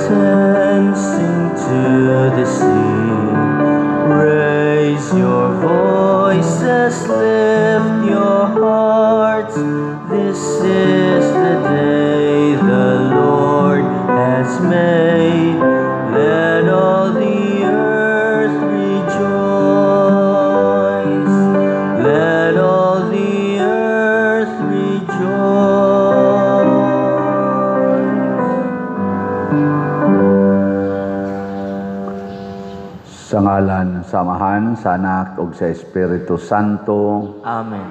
Mountains, sing to the sea. Raise your voices, lift your hearts. This is the day the Lord has made. Let all the earth rejoice. Let all the earth rejoice. Sa ngalan sa Amahan, sa Anak ug sa Espiritu Santo. Amen.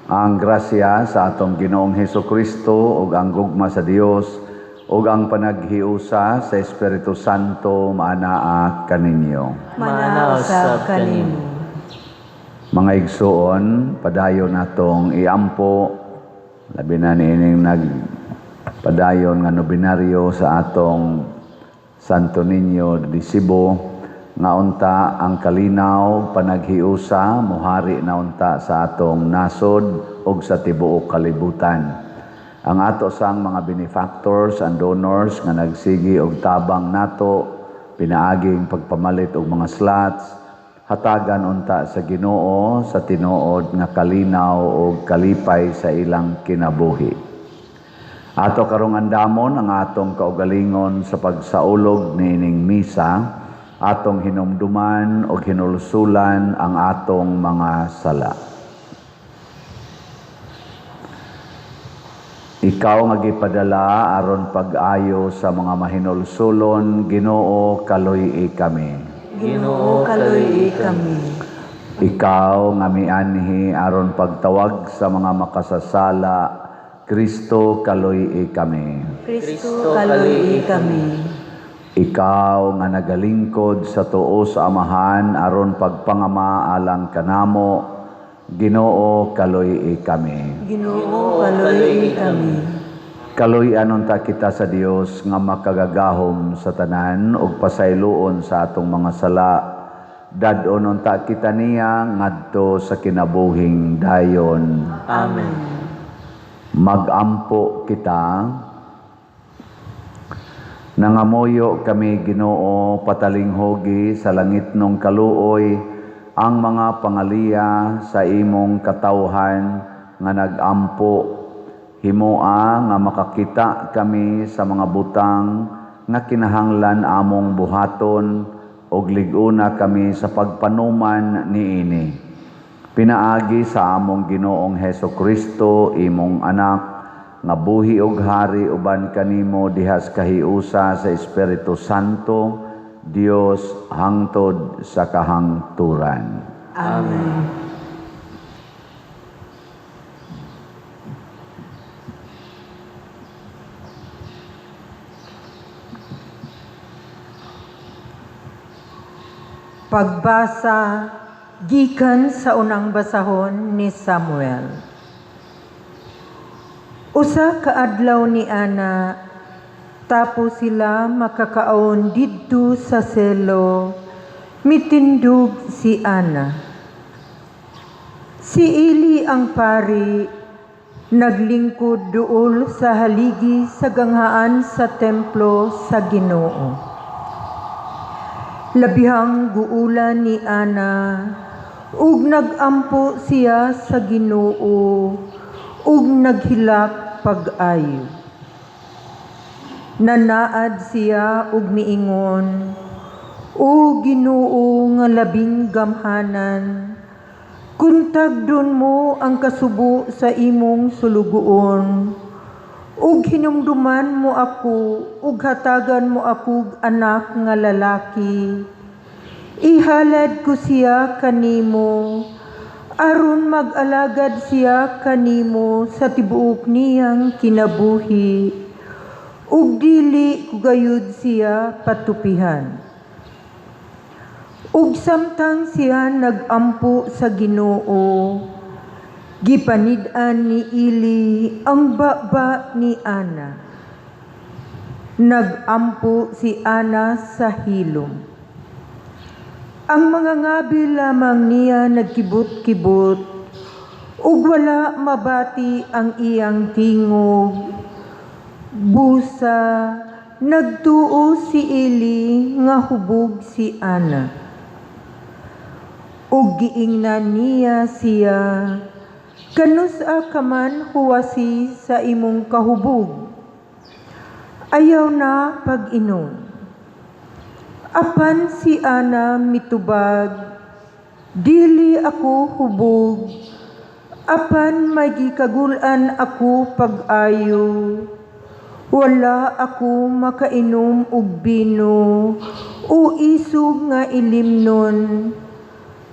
Ang grasya sa atong Ginoong Hesus Kristo ug ang gugma sa Dios ug ang panaghiusa sa Espiritu Santo maanaa kaninyo. Maanaa usab kanimo. Mga igsuon, padayon natong iampo, labi na niining nagpadayon nga nobinaryo sa atong Santo Niño de Cebu, nga unta ang kalinaw panaghiusa muhari na unta sa atong nasod ug sa tibuok kalibutan. Ang ato sang mga benefactors and donors nga nagsigi og tabang nato pinaaging pagpamalit og mga slots, hatagan unta sa Ginoo sa tinuod nga kalinaw ug kalipay sa ilang kinabuhi. Ato karong andamon ang atong kaugalingon sa pagsaulog niining misa, atong hinumduman og hinulsulan ang atong mga sala. Ikaw nga gipadala aron pag-ayo sa mga mahinulsulon, Ginoo, kaluy-i kami. Ginoo, kaluy-i kami. Ikaw nga mianhi aron pagtawag sa mga makasasala, Kristo, kaluy-i kami. Kristo, kaluy-i kami. Ikaw nga nagalingkod sa tuo sa Amahan aron pagpangama alang kanamo, Ginoo, kaluy-i kami. Ginoo, kaluy-i kami. Kaluy-an unta kita sa Dios nga makagagahom sa tanan ug pasayloon sa atong mga sala. Dad-on unta kita niya ngadto sa kinabuhing dayon. Amen. Magampo kita. Nangamuyo kami, Ginoo, patalinghugi sa langit nung kaluoy ang mga pangaliya sa imong katawhan nga nagampo. Himoa nga makakita kami sa mga butang nga kinahanglan among buhaton ug lig-una kami sa pagpanuman niini. Pinaagi sa among Ginoong Heso Kristo, imong anak, nga buhi og hari uban kanimo dihas kahiusa sa Espiritu Santo, Dios hangtod sa kahangturan. Amen. Pagbasa gikan sa unang basahon ni Samuel. Usa ka adlaw ni Ana, tapos sila makakaon didto sa Selo, mitindog si Ana. Si Eli ang pari, naglingkod duol sa haligi sa ganghaan sa templo sa Ginoo. Labihang guulan ni Ana, ug nagampo siya sa Ginoo, ug naghilak pag-ayo. Nanaad siya ug miingon, O Ginoo nga labing gamhanan, kun tagdon mo ang kasubo sa imong sulugoon, ug hinumduman mo ako ug hatagan mo ako anak nga lalaki, ihalad ko siya kanimo, aron mag-alagad siya kanimo sa tibuok niyang kinabuhi, ug dili ko gayud siya patupihan. Ug samtang siya nagampo sa Ginoo, gipanid-an ni Eli ang baba ni Ana. Nagampo si Ana sa hilom. Ang mga ngabi lamang niya nagkibot-kibot, ug wala mabati ang iyang tingog. Busa, Nagtuo si Eli nga hubog si Ana. Ug giingnan niya siya, "Kanus-a ka man huwasi sa imong kahubog? Ayaw na pag-inom." Apan si Ana mitubag, "Dili ako hubog, apan may gikagul-an ako pag-ayo. Wala ako makainom og bino o isog nga ilimnon,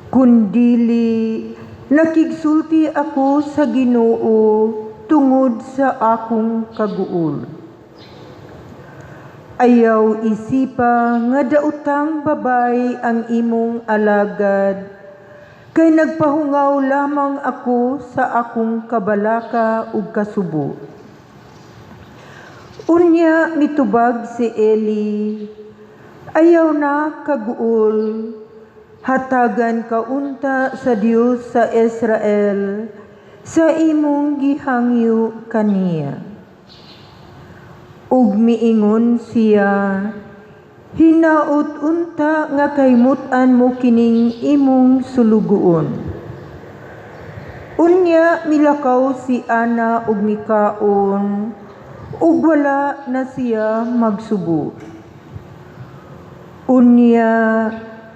kundili nakigsulti ako sa Ginoo tungod sa akong kaguol. Ayaw isipa nga daotang babay ang imong alagad, kay nagpahungaw lamang ako sa akong kabalaka ug kasubo." Unya mitubag si Eli, "Ayaw na kaguol, hatagan ka unta sa Dios sa Israel sa imong gihangyo kaniya." Ug miingon siya, "Hinaot unta nga kahimut-an mo kining imong sulugoon." Unya milakaw si Ana ug mikaon, ug wala na siya magsubo. Unya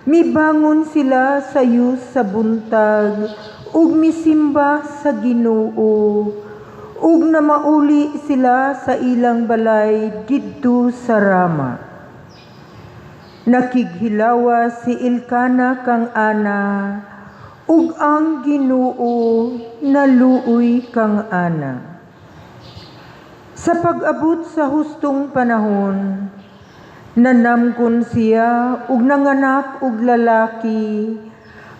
mibangon sila sayo sa buntag ug misimba sa Ginoo, ug namauli sila sa ilang balay didto sa Rama. Nakighilawas si Elkana kang Ana, ug ang Ginoo naluoy kang Ana. Sa pag-abot sa hustong panahon, nanamkon siya ug nanganak og lalaki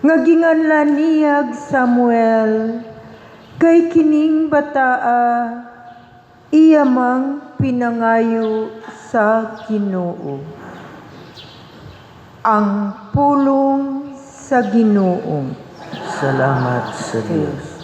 nga ginganlan niyag Samuel, kay kining bataa iya mang pinangayo sa Ginoo. Ang pulong sa Ginoo. Salamat sa Diyos.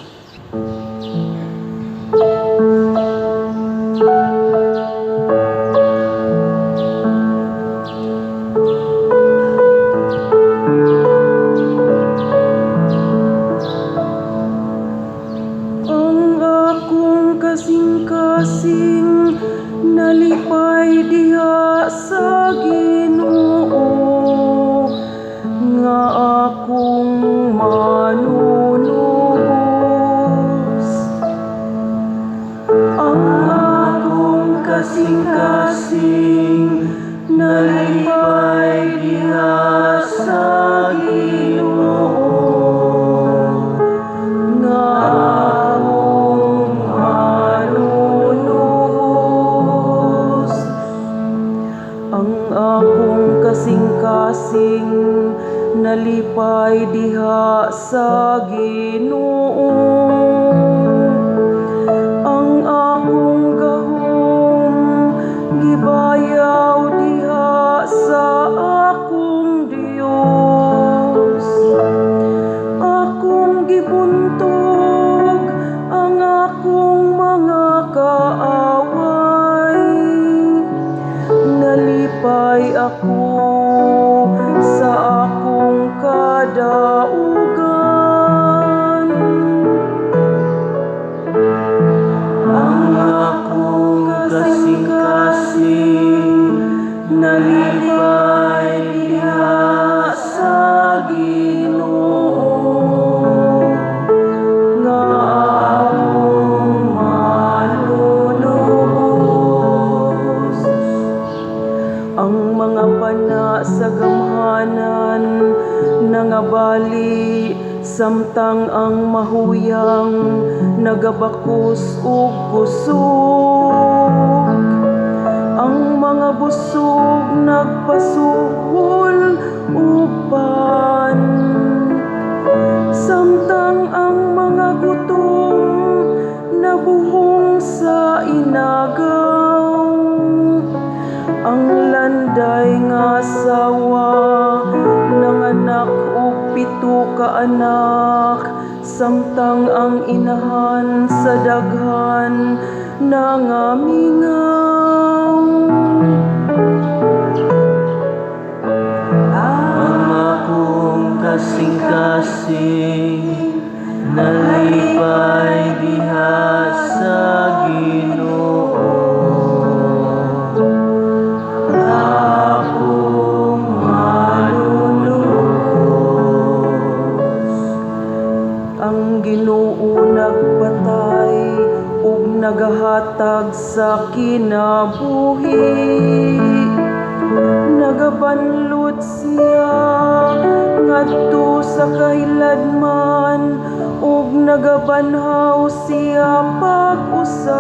Ang akong kasing-kasing nalipay diha sa Ginoo nga akong manunubos. Ang akong kasing-kasing nalipay diha sa Ginoo nga akong manunubos. Ang akong kasing-kasing nalipay diha sa Ginoo. Ang akong gahom gibayaw diha sa akong Dios. Akong gibuntog ang akong mga kaaway. Nalipay ako sa akong kadaugan. Ang akong kasing-kasing nalipay diha sa Ginoo nga akong manunubos. Ang mga pana sa gamhanan nangabali, samtang ang mahuyang nagabakos og kusog. Ang mga busog nagpasuhol og pan, samtang ang mga gutom nabuhong sa inagaw. Ang landay nga asawa nanganak og 7 ka anak, samtang ang inahan sa daghan nangamingaw. naghatag sa kinabuhi. Nagabanlot siya ngadto sa kahiladman ug nagabanhaw siya pag-usab.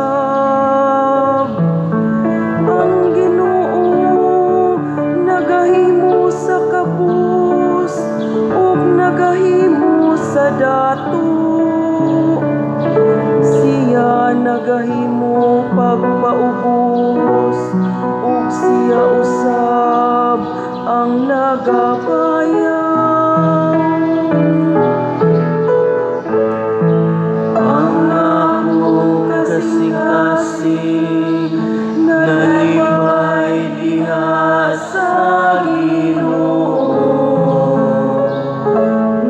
Ang Ginoo nagahimo sa kabus ug nagahimo sa dato. Siya nagahimo pagpaubos ug siya usab ang nagabayaw. Ang akong kasing-kasing nalipay diha sa Ginoo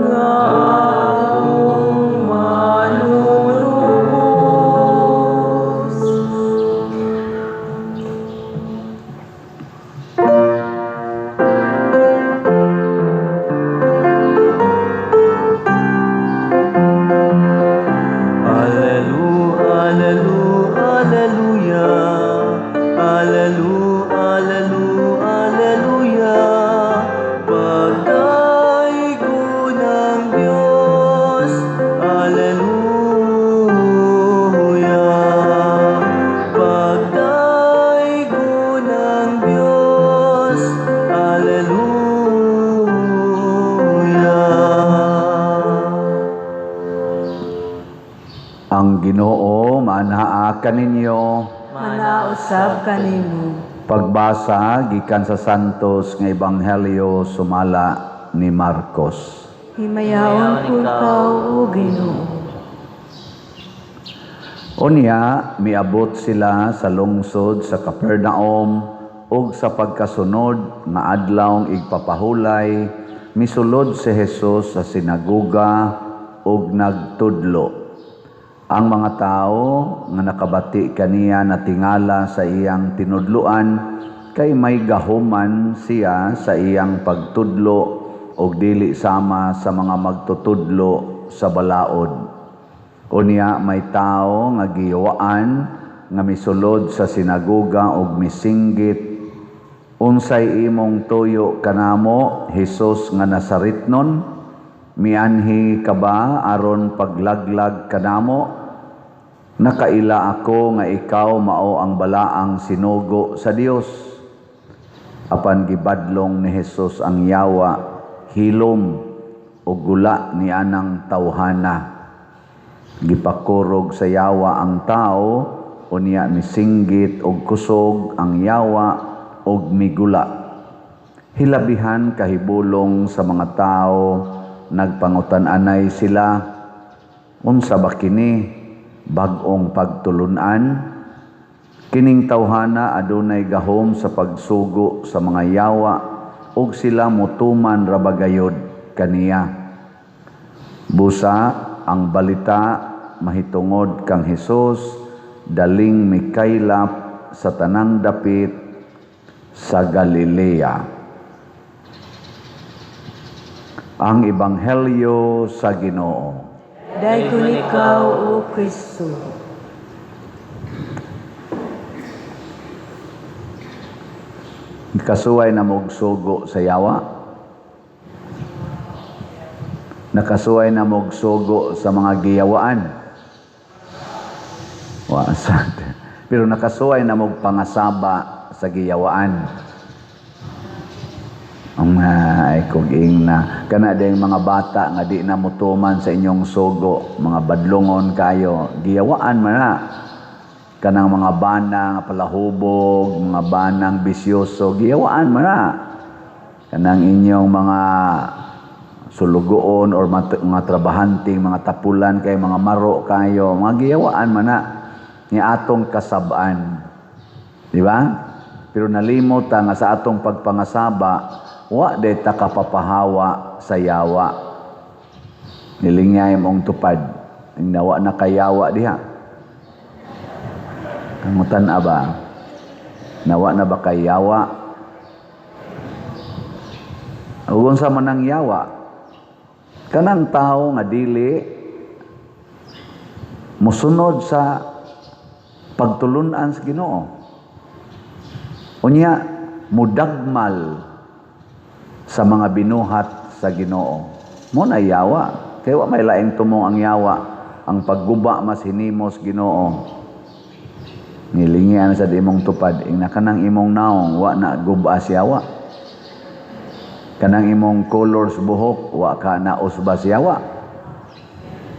nga akong manunubos. Allelu, allelu, alleluia. Allelu, allelu, alleluia. Pagdaigo ng Diyos. Alleluia. Pagdaigo ng Diyos. Alleluia. Ang Ginoo maanaa kaninyo. Manausab kanimo. Pagbasa gikan sa Santos nga Ebanghelyo sumala ni Marcos. Himayaon ko ikaw, O Ginoo. Unya miabot sila sa lungsod sa Capernaum ug sa pagkasunod nga adlawng igpapahulay misulod si Jesus sa sinagoga ug nagtudlo. Ang mga tao nga nakabati kaniya natingala sa iyang tinudloan kay may gahuman siya sa iyang pagtudlo ug dili sama sa mga magtutudlo sa balaod. Unya may tao nga giyawaan nga misulod sa sinagoga ug misinggit, "Unsay imong tuyo kanamo, Hesus nga Nazaretnon? Mianhi ka ba aron paglaglag kanamo? Nakaila ako nga ikaw mao ang balaang sinugo sa Dios." Apan gibadlong ni Hesus ang yawa, "Hilom ug gula ni anang tawhana." Gipakurog sa yawa ang tao, unya misinggit og kusog ang yawa og migula. Hilabihan kahibulong sa mga tao, nagpangutan-anay sila, "Unsa ba kini bag-ong pagtulun-an? Kining tawhana adunay gahom sa pagsugo sa mga yawa ug sila motuman ra ba gayod kaniya?" Busa ang balita mahitungod kang Hesus daling mikaylap sa tanang dapit sa Galilea. Ang Ebanghelyo sa Ginoo. Daygon ikaw, O Kristo. Kasuway na mogsugo sa yawa. Nakasuway na mogsugo sa mga giyawaan. Wa sad. Pero nakasuway na mogpangasaba sa giyawaan. Ang ay kog ing na kana dayong mga bata nga di na motuman sa inyong sugo, mga badlongon kayo, giyawaan man na. Kanang mga bana nga palahubog, mga banang bisyoso, giyawaan man na. Kanang inyong mga sulugoon or mga trabahante, mga tapulan kay mga maro kayo, mga giyawaan man na ni atong kasab-an. Di ba? Pero nalimot ta nga sa atong pagpangasaba, wa day ta kapapahawa sa yawa. Nilingay mong tupad. Nawa na kayawa diha. Kangutan aba? Nawa na ba kayawa? Ug unsa man ang yawa? Kanang tawo nga dili musunod sa Pagtulunan sa Ginoo. Unya mudagmal sa mga binuhat sa Ginoo. Mo na yawa. Kay wa may laing tumong ang yawa. Ang pagguba mas hinimos Ginoo. Nilingian sa imong tupad, ingna kanang imong naong wa na guba siyawa. Kanang imong colors buhok wa ka na usba siyawa.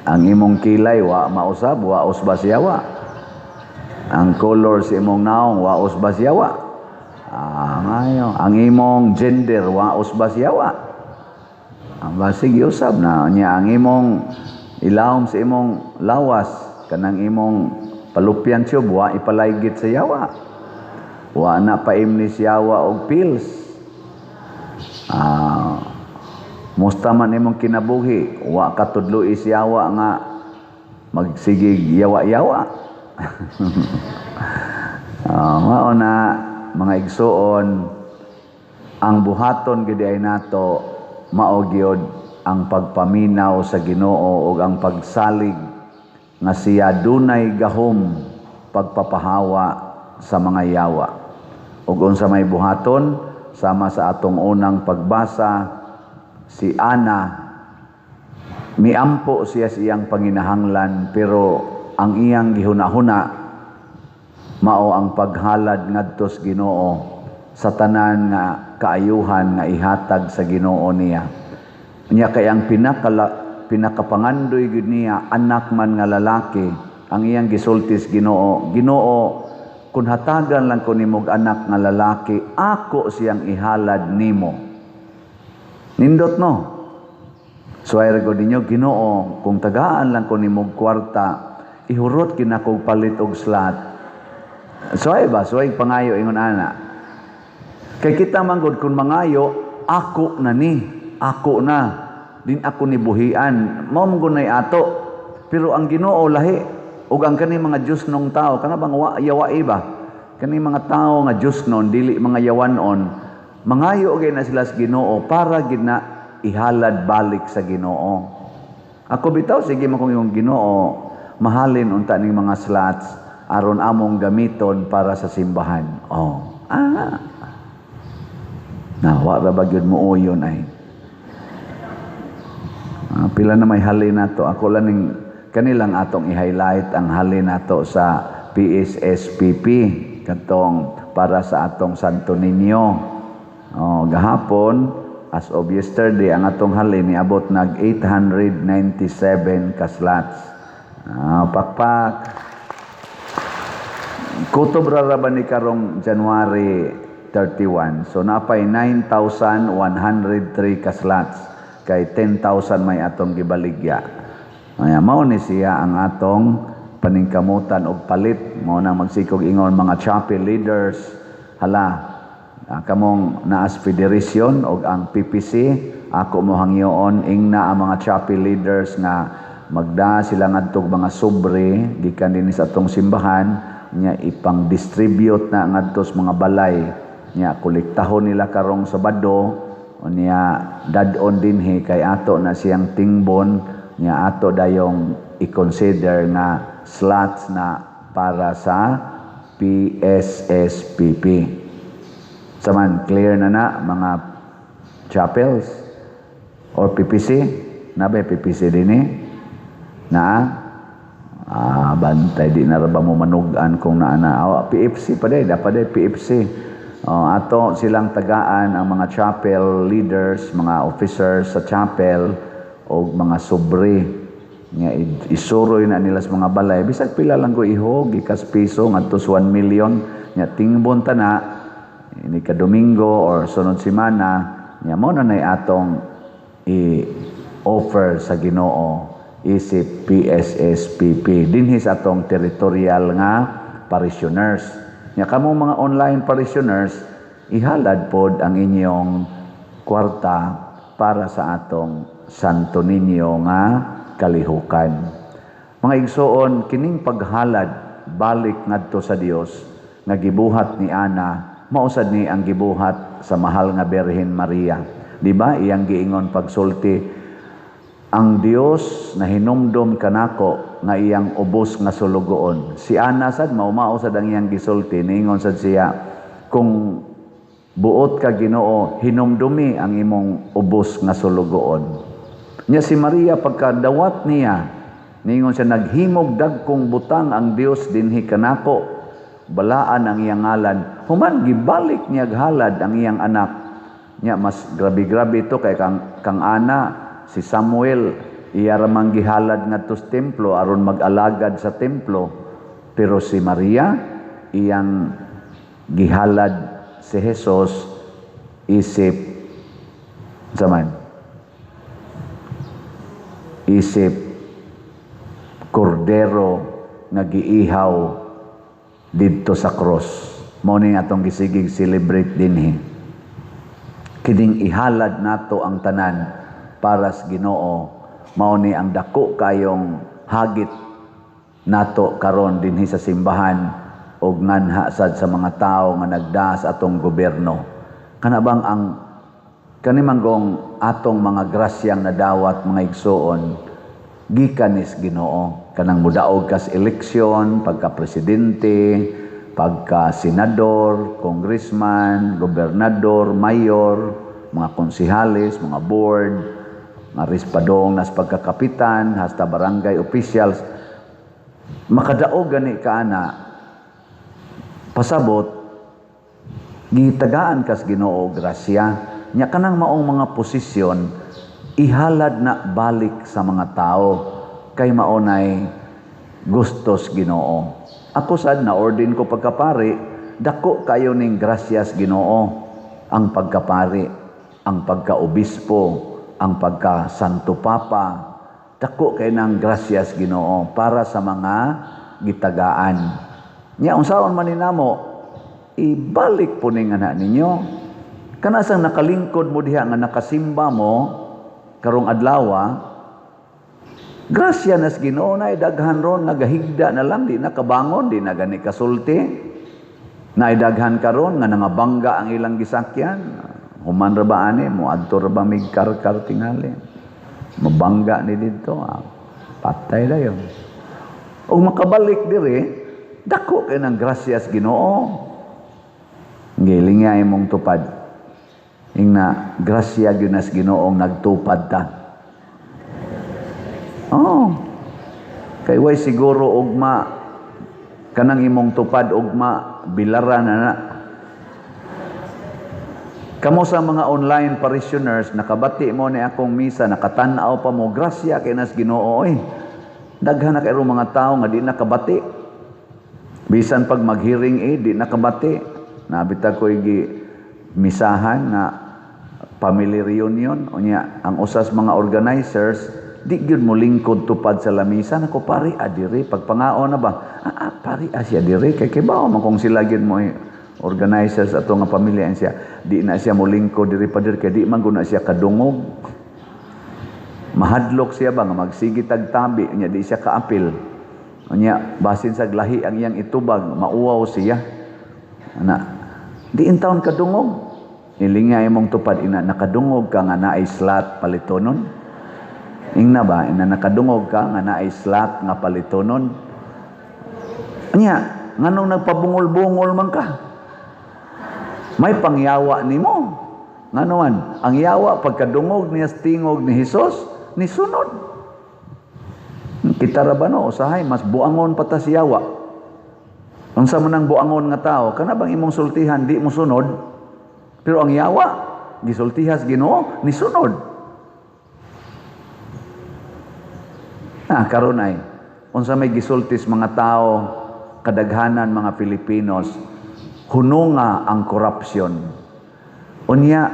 Ang imong kilay wa mausab, wa usba siyawa. Ang color sa imong naong wa usba siyawa. Ah, ngayo. Ang imong gender wa usba siyawa. Ang basig usab na niya ang imong ilawom sa imong lawas, kanang imong fallopian tube wa ipalaygit sa yawa. Wa na paimni siyawa og pills. Ah, musta man imong kinabuhi, wa katudloi siyawa nga magsigig yawa-yawa. Ah, mao na, mga igsuon, ang buhaton gid ay nato mao gyud ang pagpaminaw sa Ginoo ug ang pagsalig nga siya dunay gahom pagpapahawa sa mga yawa. Ug unsa may buhaton, sama sa atong unang pagbasa, si Ana miampo siya sa iyang panginahanglan, pero ang iyang gihuna-huna mao ang paghalad ngadto sa Ginoo sa tanan nga kaayuhan nga ihatag sa Ginoo niya. Nya kay ang pinakapangandoy gyud niya, anak man nga lalaki. Ang iyang gisulti sa Ginoo, "Ginoo, kung hatagan lang ko nimog anak nga lalaki, ako siyang ihalad nimo." Nindot, no? So ay ko ninyo, "Ginoo, kung tagaan lang ko nimog kwarta, ihurot kinakog palit og slot." So ay ba, so ay pangayo ingon ana. Kay kita man gud kung mangayo, ako na ni, ako na din ako ni buhian. Mao man gud nay ato. Pero ang Ginoo lahi. Ug ang kani mga Diyos nung tao, kana bang wa yawa ba? Kani mga tao nga Diyos nun, dili mga yawanon, mangayo gyud na sila sa Ginoo para gid na ihalad balik sa Ginoo. Ako bitaw, sige mo kung yung Ginoo, mahalin unta ning mga slots aron among gamiton para sa simbahan. Oh. Ah. Na wa ra ba gyud mo uyon ay. Ah, pila na may halin nato. Ako lang ning kanilang atong i-highlight ang halin nato sa PSSPP katong para sa atong Santo Niño. Oh, gahapon, as of yesterday, ang atong halin niabot nag 897 ka slots. Ah, pakpak. Kutob ra ra ba ni karong January 31. So napay 9,103 ka slots kay 10,000 may atong gibaligya. Aya, mao ni siya ang atong paningkamutan og palit. Mao nang magsikog ingon mga chapel leaders, hala, kamong naas federation og ang PPC, ako mo hangyoon, ingna ang mga chapel leaders nga magda sila ngadtog mga sobre gikan dinhi sa atong simbahan nya ipang-distribute na ngadto sa mga balay nya kolektahon nila karong Sabado, unya dad-on dinhi kay ato na siyang tingbon nya ato dayong i-consider nga slots na para sa PSSPP. Saman clear na na mga chapels or PPC? Na ba PPC din eh? Na? Ah, bantay di na ra ba mo manugan kung naa na. Oh, PFC pa day, dapat day PFC. Oh, ato silang tagaan ang mga chapel leaders, mga officers sa chapel o mga sobre nga isuroy na nila sa mga balay, bisag pila lang ko ihog, ikas piso ngadto sa 1 million nya tingbon ta na ini ka Domingo or sunod semana nya mo na nay atong i-offer sa Ginoo isip PSSPP dinhi sa atong territorial nga parishioners. Nya kamo mga online parishioners, ihalad pod ang inyong kwarta para sa atong Santo Niño nga kalihukan. Mga igsoon, kining paghalad balik ngadto sa Dios nga gibuhat ni Ana, mausad ni ang gibuhat sa mahal nga Birhen Maria. Di ba? Iyang giingon pagsulti, Ang Dios na hinumdom kanako nga iyang ubos nga sulugoon. Si Ana sad, mao sad ang iyang gisulti. Niingon sad siya, "Kung buot ka, Ginoo, hinumdumi ang imong ubos nga sulugoon." Nya si Maria, pagkadawat niya, niingon siya, "Naghimog dagkong butang ang Dios dinhi kanako. Balaan ang iyang ngalan." Human gibalik niya halad ang iyang anak. Nya mas grabe-grabe ito kay kang Ana, si Samuel, iya ra man gihalad ngadto sa templo aron mag-alagad sa templo. Pero si Maria, iyang gihalad si Jesus isip zaman isip kordero nga giihaw didto sa cross. Mao ni atong gisigig celebrate dinhi. Kining ihalad nato ang tanan para sa Ginoo, mao ni ang dako kayong hagit nato karon dinhi sa simbahan ug nganha sad sa mga tawo nga nagdaas atong gobyerno. Kana bang ang kani manggong atong mga grasyang nadawat, mga igsuon, gikan nis Ginoo. Kanang mudaog kas eleksyon, pagka presidente, pagka senador, congressman, gobernador, mayor, mga konsihales, mga board, mga rispadong nas pagkakapitan, hasta barangay officials, makadaog gani ka ana, pasabot gitagaan kas Ginoo grasya. Nya kanang maong mga posisyon, ihalad na balik sa mga tao kay mao nay gustos Ginoo. Ako sad, na ordain ko pagkapari, dako kayo ning grasyas Ginoo ang pagkapari, ang pagkaobispo, ang pagka Santo Papa. Dako kay nang grasyas Ginoo para sa mga gitagaan. Nya unsaon man ni namo, ibalik po ning anak ninyo. Kana sang nakalingkod mo diha nga nakasimba mo karong adlaw, grasya nas Ginoo. Na daghan ron nga gahigda na lang, di na kabangon, di na gani kasulti. Na daghan karon nga nangabangga ang ilang gisakyan. Human ra ba ani mo adto ra ba mig karkar tingali. Mabangga ni didto, patay dayon. Ug makabalik diri, dako kay ng grasyas Ginoo. Gilinga imong tupad. Ingna, grasya gyud nas Ginoong nagtupad ta. Oh. Kay way siguro ugma kanang imong tupad, ugma bilaran na na. Kamo sa mga online parishioners, nakabati mo ni akong misa, nakatan-aw pa mo, grasya kay nas Ginoo oy. Daghan na kayo mga tao nga di nakabati. Bisan pag mag-hearing aid, di nakabati. Nabita ko igi misahan nga family reunion. Unya, ang usas mga organizers, di gyud mo lingkod tupad sa lamisa. Nako, pari adiri pagpangaon na ba? Pari siya diri kay kibaw man kung sila gyud mo organizers ato nga pamilya siya. Di na siya mo lingkod diri pa diri kay di man gud na siya kadungog. Mahadlok siya ba nga magsige tag tabi, unya di siya kaapil. Unya basin sa lahi ang iyang itubag, mauwaw siya. Ana, di intawon kadungog. Ilinga imong tupad, ina nakadungog ka nga naay slot palitonon. Ingna ba, ina nakadungog ka nga naay slot nga palitonon. Nya, nganong nagpabungol-bungol man ka? May pangyawa nimo. Ngano man, ang yawa pagkadungog niya sa tingog ni Hesus, ni sunod. Kita ra ba no, usahay mas buangon pa ta si yawa. Unsa man ang buangon nga tao, kana bang imong sultihan di mo sunod? Pero ang yawa, gisultihas Ginoo, ni sunod. Karon ay unsa may gisultis mga tao, kadaghanan mga Filipinos, hununga ang corruption. Unya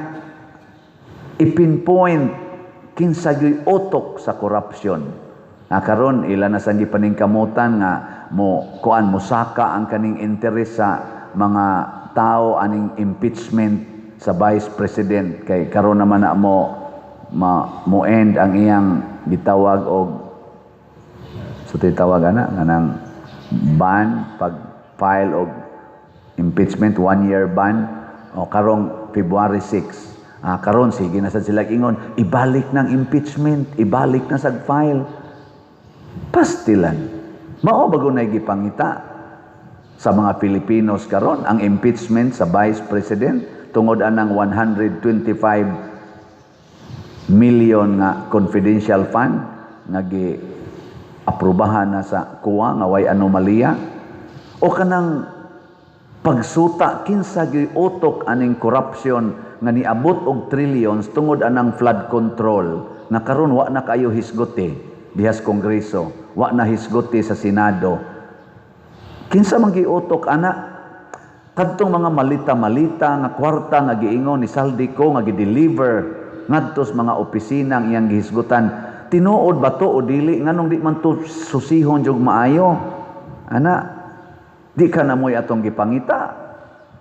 ipinpoint kinsa gyuy utok sa corruption. Karon ila na sang gipaningkamutan nga mo kuan mosaka ang kaning interes sa mga tao aning impeachment sa Vice President kay karon naman na mo end ang iyang gitawag og sa titawag ana nganang ban pag file og impeachment, 1 year ban o karong February 6. Ah, karon sige na sad sila ingon, ibalik ng impeachment, ibalik na sad file. Pastilan. Mao ba gunay gipangita sa mga Filipinos karon ang impeachment sa Vice President tungod anang 125 million nga confidential fund nga gi aprobahan na sa COA nga way anomalya, o kanang pagsuta, kinsa gyud utok aning corruption nga niabot og trillions tungod anang flood control nga karon wa na kayo hisguti diha sa Kongreso, wa na hisguti sa Senado? Kinsa man giutok ana? Kadtong mga malita-malita nga kwarta nga giingon ni Zaldy Co nga gi-deliver ngadto sa mga opisina ang iyang gihisgutan, tinuod ba to o dili? Nganong di man to susihon jug maayo ana? Di ka na mo'y atong gipangita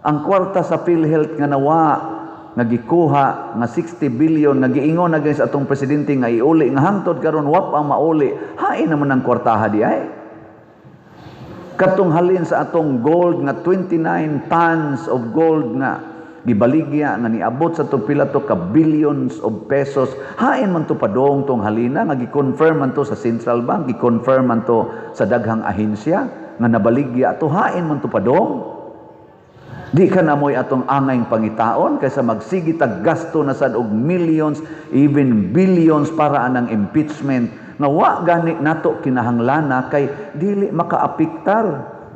ang kwarta sa PhilHealth nga nawa, nga gikuha nga 60 billion, nga giingon na sa atong presidente nga iuli, nga hangtod karon wa pa ang mauli. Hain naman ang kwartaha di ay? Katong halin sa atong gold nga 29 tons of gold nga gibaligya nga niabot sa tong pila to ka billions of pesos, hain man to padong tong halina nga gi-confirm man to sa central bank, gi-confirm man to sa daghang ahensya nga nabaligya to? Hain man to padong? Di ka na mo'y atong angayng pangitaon kaysa magsigi tag gasto na sad og millions, even billions, para anang impeachment nga wa gani nato kinahanglana kay dili makaapektar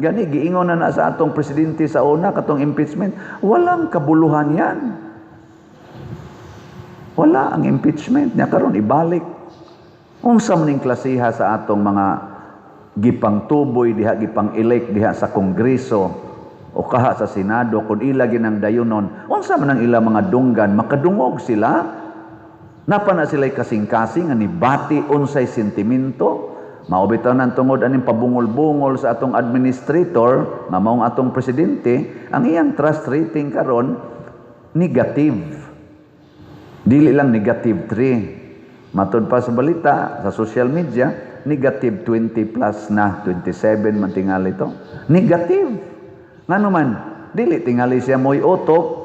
gani. Giingon na na sa atong presidente sa una, katong impeachment, walang kabuluhan yan, wala ang impeachment nya. Karon ibalik. Unsa man ning klasiha sa atong mga gipangtuboy diha, gipang elect diha sa Kongreso o kaha sa Senado? Kung ila ginang dayunon, unsa man ang ila mga dunggan? Makadungog sila? Napa na sila'y kasing-kasing nga nibati unsay sentimento? Mao bitaw nang tungod aning pabungol-bungol sa atong administrator nga maong atong presidente, ang iyang trust rating karon negative. Dili lang negative 3. Matod pa sa balita sa social media, negative 20 plus na, 27 man tingali to. Negative. Ngano man, dili tingali siya mo'y utok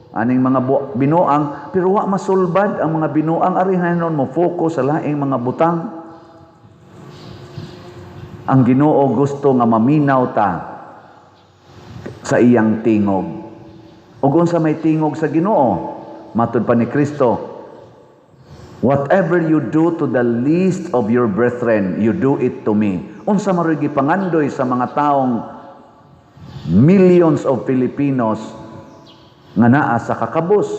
aning mga binuang, pero wa masulbad ang mga binuang, ari hinuon mo focus sa laing mga butang. Ang Ginoo gusto nga maminaw ta sa iyang tingog. Ug unsa may tingog sa Ginoo? Matud pa ni Kristo, "Whatever you do to the least of your brethren, you do it to me." Unsa man gipangandoy sa mga taong millions of Filipinos nga naa sa kakabos?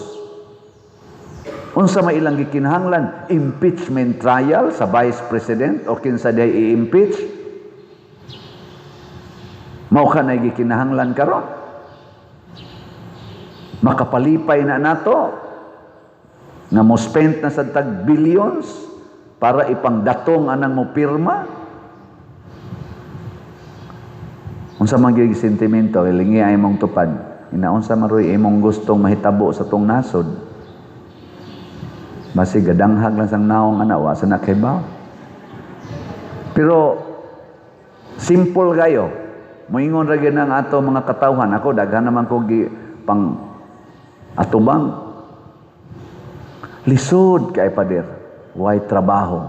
Unsa may ilang gikinahanglan? Impeachment trial sa Vice President o kinsa day i-impeach? Mao ka na gikinahanglan karon? Makapalipay na nato nga mo spend na sa tag billions para ipangdatong anang mo pirma? Unsa man gyud sentimento ilingi ay mong tupad? Inaunsa man roy imong gustong mahitabo sa tong nasod? Basi gadanghag lang sang naong ana, wa sa nakahibaw. Pero simple kayo. Moingon ra gyud ang ato mga katawhan. Ako daghan naman ko gi pang atubang. Lisod kay, pader. Way trabaho.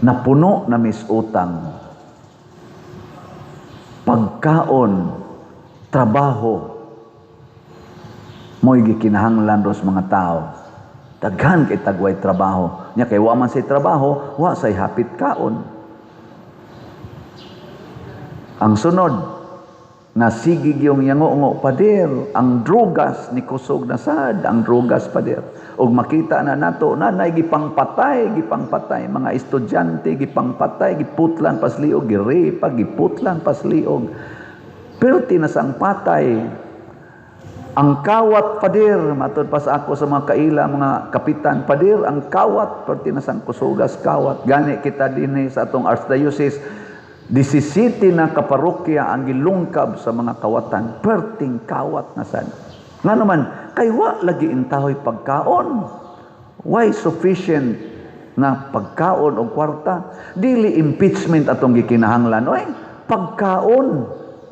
Napuno na mis utang. Pagkaon, trabaho, mo'y gikinahanglan ros mga tao. Daghan kay tagway trabaho. Nya kay wa man say trabaho, wa say hapit kaon. Ang sunod, nga sige yung yango-ngo, pader, ang drugas ni kusog na sad, ang drugas, pader. Og makita na nato, nanay gipangpatay, gipangpatay, mga estudyante, gipangpatay, giputlan pasliog, girepa, giputlan pasliog. Pero tinasang patay. Ang kawat, pader, matod pa sa ako sa mga kaila, mga kapitan, pader, ang kawat, pero tinasang kusugas kawat. Gani kita dinhi sa atong archdiocese, 17 na kaparokya ang gilungkab sa mga kawatan, perting kawat na sad. Nga naman, kay wa lagi intahoy pagkaon. Why sufficient na pagkaon o kwarta? Dili impeachment atong gikinahanglan. Oy, pagkaon,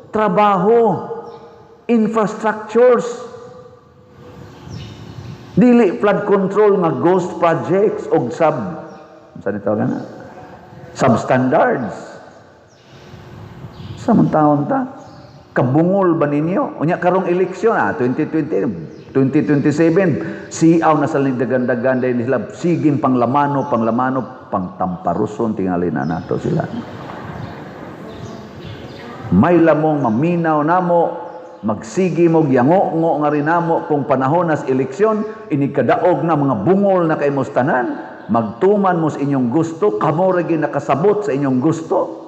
trabaho, infrastructures. Dili flood control nga ghost projects og sub, sa nito na substandards. Sa man taon ta? Kabungol ba ninyo? Unya karong eleksyon 2020, 2027, siaw na sa dagan-dagan dahil sila siging panglamano, panglamano, pangtamparuson tingali na nato sila. May lamong maminaw namo, magsigi mo yango-ngo nga rin namo kung panahon nas eleksyon, inikadaog na mga bungol na kay mos tanan, magtuman mo sa inyong gusto, kamo ra gyud nakasabot sa inyong gusto.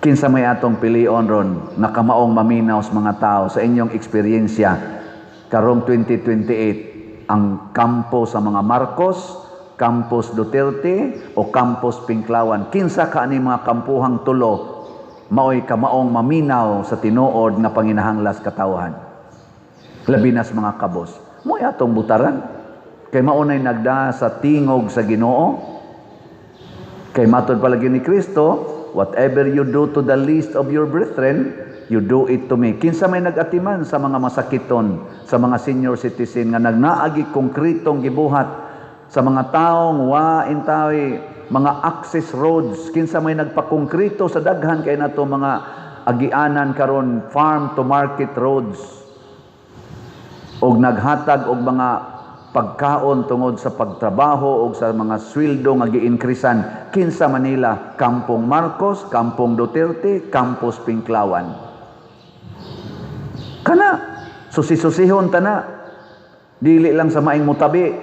Kinsa may atong pilion ron, nakamaong maminaw sa mga tao sa inyong eksperyensya karong 2028, ang kampo sa mga Marcos, Campos Duterte o Campos Pinklawan? Kinsa ka ani mga kampuhang tulo maoy kamaong maminaw sa tinuod nga panginahanglas katawhan? Labi nas mga kabos. Mo'y atong butaran. Kay maunay nagda sa tingog sa Ginoo. Kay matod palagi ni Kristo, "Whatever you do to the least of your brethren, you do it to me." Kinsa may nag-atiman sa mga masakiton, sa mga senior citizen nga nagnaagi konkretong gibuhat, sa mga taong wa intawi mga access roads, kinsa may nagpakongkrito sa daghan kay nato mga agianan karon, farm to market roads, og naghatag og mga pagkaon tungod sa pagtrabaho og sa mga sweldo nga gi-increasean? Kinsa Manila? Kampong Marcos, Kampong Duterte, Campos Pinklawan? Kana susi-susihon tana, dili lang sa maing mutabi,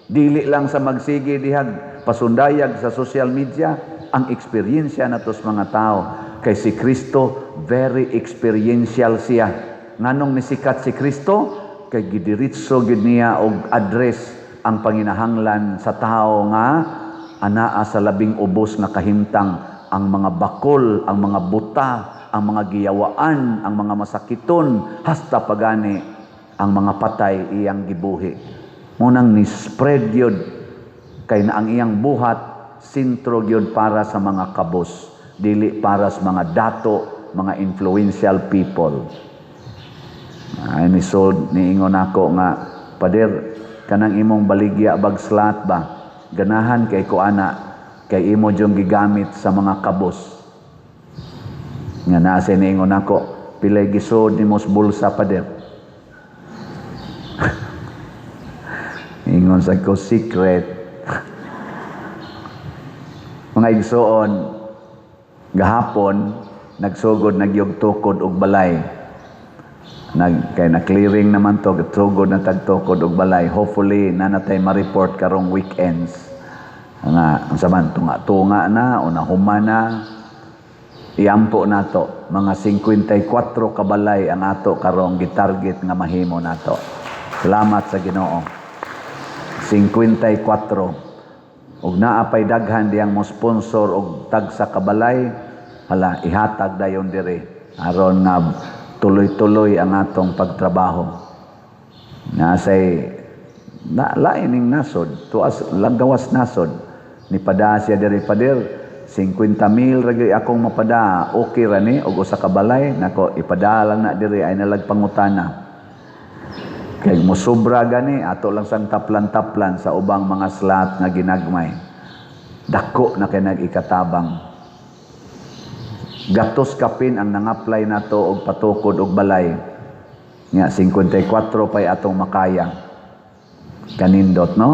dili lang sa magsige dihag pasundayag sa social media, ang eksperyensya natos mga tao. Kay si Kristo, very experiential siya. Nganong nisikat si Kristo? Kay gidiretso gid niya og address ang panginahanglan sa tao nga anaa sa labing ubos nga kahimtang, ang mga bakol, ang mga buta, ang mga giyawaan, ang mga masakiton, hasta pagani ang mga patay iyang gibuhi. Munang ni spread yun kay na ang iyang buhat sentro gyud para sa mga kabos, dili para sa mga dato, mga influential people. Ay ni sold niingon ako nga, "Pader, kanang imong baligya bag slot ba, ganahan kay ko ana kay imo jung gigamit sa mga kabos." Nga naa siya niingon ako, "Pilay gisod nimo sa bulsa, pader?" Ingon sa ko, "Secret." Mga igsoon, gahapon nagsugod nagyog tukod og balay. Nag kay na clearing naman to, sugod na tagtukod og balay. Hopefully nanatay ma-report karong weekends. Nga unsa man tunga-tunga na o nahuma na. Iampo nato mga 54 ka balay ang ato karong gitarget nga mahimo nato. Salamat sa Ginoo. 54. Ug naa pay daghan diyang mo sponsor og tagsa ka balay, hala, ihatag dayon diri aron nga tuloy-tuloy ang atong pagtrabaho. Nasay na lain ning nasod, tuas langgawas nasod. Ni pada siya diri, "Pader, 50 mil ra gyud akong mapada, okay ra ni og usa ka balay?" Nako, ipada lang na diri ay nalag pangutana. Kay mosobra gani, ato lang sang taplan-taplan sa ubang mga slot nga ginagmay. Dako na kay nag-ikatabang. Gatos kapin ang nangapply nato og patukod og balay. Nga 54 pay atong makaya. Kanindot, no?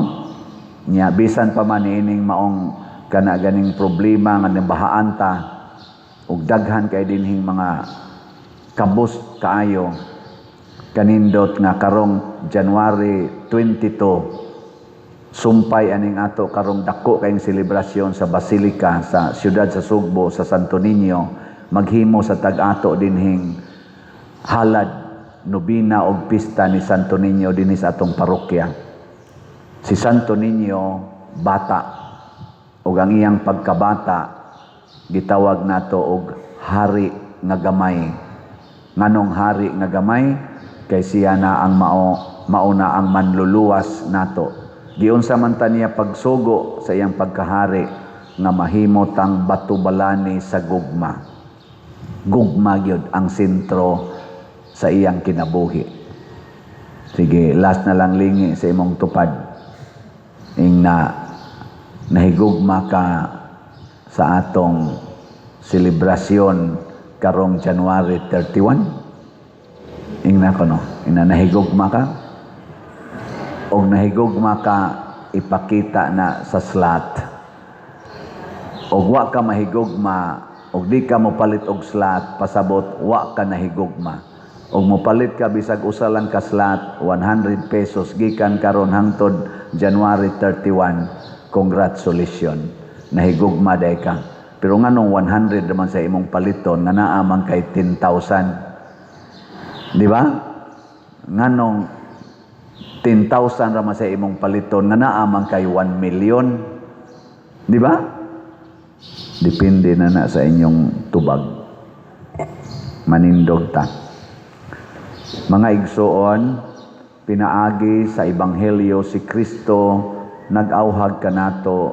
Nya bisan pa man ining maong kana ganing problema nga nabahaan ta ug daghan kay dinhing mga kabos kaayo, kanindot nga karong January 22 sumpay aning ato karong dako kayong selebrasyon sa Basilica sa siyudad sa Sugbo sa Santo Niño. Maghimo sa tag-ato dinhing halad, nobina og pista ni Santo Niño dinhi sa atong parokya. Si Santo Niño bata, ug ang iyang pagkabata gitawag nato og hari nga gamay. Nganong hari nga gamay? Kay siya na ang mauna ang manluluwas nato. Giunsa man ta niya pagsugo sa iyang pagkahari nga mahimo tang batubalani sa gugma. Gugma gyud ang sentro sa iyang kinabuhi. Sige, last na lang lingi sa imong tupad. Ing na nahigugma ka sa atong selebrasyon karong January 31. Ing na kono, ing na nahigugma ka. Og nahigugma ka, ipakita na sa slot. Og wa ka mahigugma, og di ka mopalit og slot, pasabot wa ka nahigugma. Og mopalit ka bisag usa lang ka slot, 100 pesos gikan karon hangtod January 31, congratulations. Nahigugma day ka. Pero nganong 100 naman sa imong paliton nga naa man kay 10,000? Di ba? Nganong 10,000 ra man sa imong paliton nga naa man kay 1 million? Di ba? Depende na na sa inyong tubag. Manindog ta. Mga igsoon, pinaagi sa Ebanghelyo si Kristo nag-awhag kanato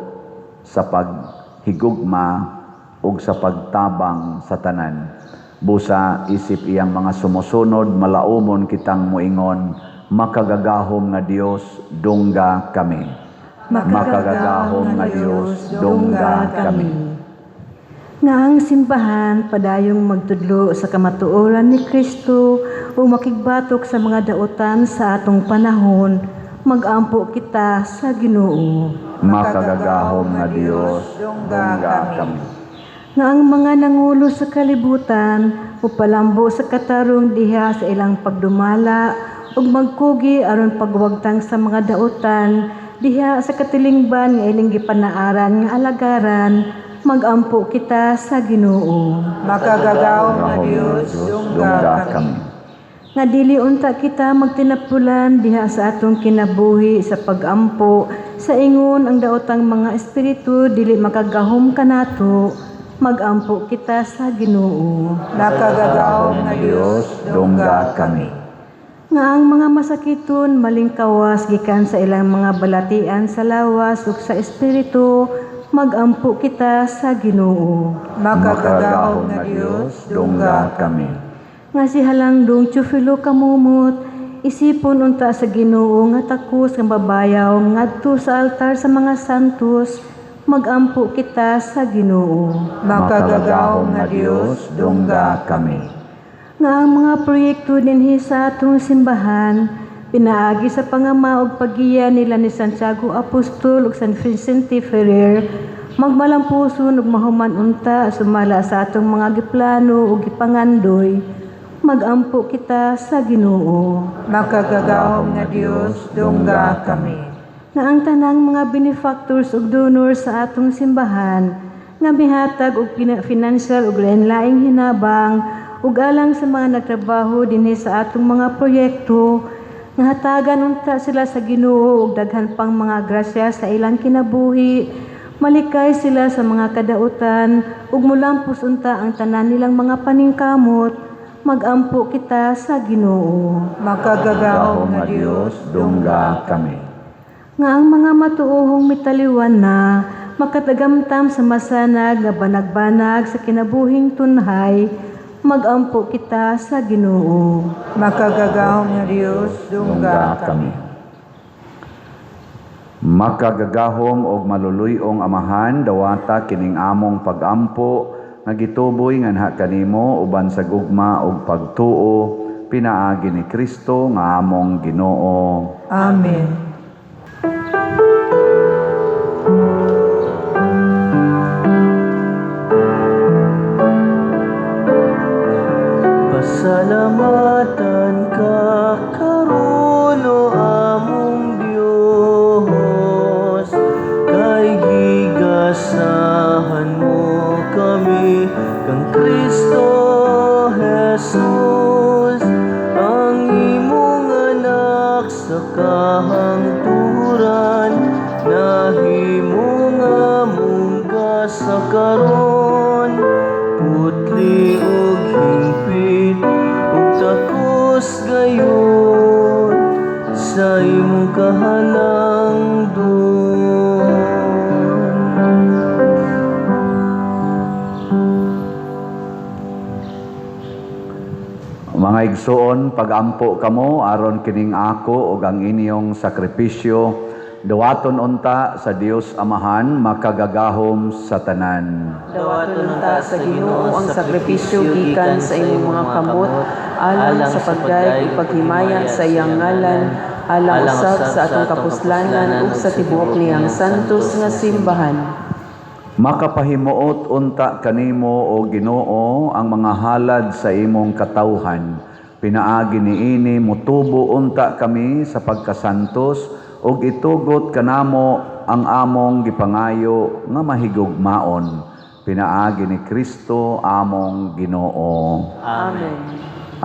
sa paghigugma ug sa pagtabang sa tanan. Busa isip iyang mga sumusunod, malaumon kitang muingon, "Makagagahom nga Dios, dungga kami. Makagagahom nga Dios, dungga kami." Nga ang simbahan padayong magtudlo sa kamatuoran ni Kristo ug makigbatok sa mga dautan sa atong panahon, mag-ampo kita sa Ginoo. Makagagahom nga Dios, dungga kami. Nga ang mga nangulo sa kalibutan mopalambo sa katarong diha sa ilang pagdumala ug magkugi aron pagwagtang sa mga dautan diha sa katilingban nga ilang gipanaaran nga alagaran, mag-ampo kita sa Ginoo. Makagagahom nga Dios, dungga kami. Nga dili unta kita magtinapulan diha sa atong kinabuhi sa pag-ampo sa ingon ang daotang mga espiritu dili makagahom kanato, mag-ampo kita sa Ginoo. Makagagahom nga Dios, dungga kami. Nga ang mga masakiton malingkawas gikan sa ilang mga balatian sa lawas ug sa espiritu, mag-ampo kita sa Ginoo. Makagagahom nga Dios, dungga kami. Nga si Halangdong Teofilo Camomot isipon unta sa Ginoo nga takos nga babayaw ngadto sa altar sa mga santos, mag-ampo kita sa Ginoo. Makagagahom nga Dios, dungga kami. Nga ang mga proyekto dinhi sa atong simbahan pinaagi sa pangama ug paggiya nila ni Santiago Apostol ug San Vicente Ferrer magmalampuson ug mahuman unta sumala sa atong mga giplano ug gipangandoy, mag-ampo kita sa Ginoo. Makagagahom nga Dios, dungga kami. Nga ang tanang mga benefactors ug donors sa atong simbahan nga mihatag og financial ug lain-laing hinabang ug alang sa mga nagtrabaho dinhi sa atong mga proyekto, nga hatagan unta sila sa Ginoo og daghan pang mga grasya sa ilang kinabuhi, malikay sila sa mga kadautan ug mulampos unta ang tanan nilang mga paningkamot, mag-ampo kita sa Ginoo. Makagagahom nga Dios, dungga kami. Nga ang mga matuohong mitaliwan na makatagamtam sa masanag nga banag-banag sa kinabuhing tunhay, magampo kita sa Ginoo. Makagagahom nga Dios, dungga kami. Makagagahom og maluluy-ong Amahan, dawata kining among pagampo nga gituboy nganha kanimo uban sa gugma ug pagtuo pinaagi ni Kristo nga among Ginoo. Amen. Pasalamatan ka karon, o among Dios, kay gigasahan mo kami kang Kristo Jesus, ang imong anak sa kahangturan, nahimo nga among kasakaron, putli ug hingpit ug takos gayon sa imong kahalangdon. Mga igsoon, Igsoon, pagampo kamo aron kining ako ug ang inyong sakripisyo dawaton unta sa Dios Amahan makagagahom sa tanan. Dawaton unta sa Ginoo ang sakripisyo gikan sa imong mga kamot alang sa pagdayeg ug paghimaya sa iyang ngalan, alang usab sa atong kapuslanan ug sa tibuok niyang santos nga simbahan. Makapahimuot unta kanimo, o Ginoo, ang mga halad sa imong katawhan. Pinaagi niini mutubo unta kami sa pagkasantos ug itugot kanamo ang among gipangayo nga mahigugmaon. Pinaagi ni Kristo among Ginoo. Amen.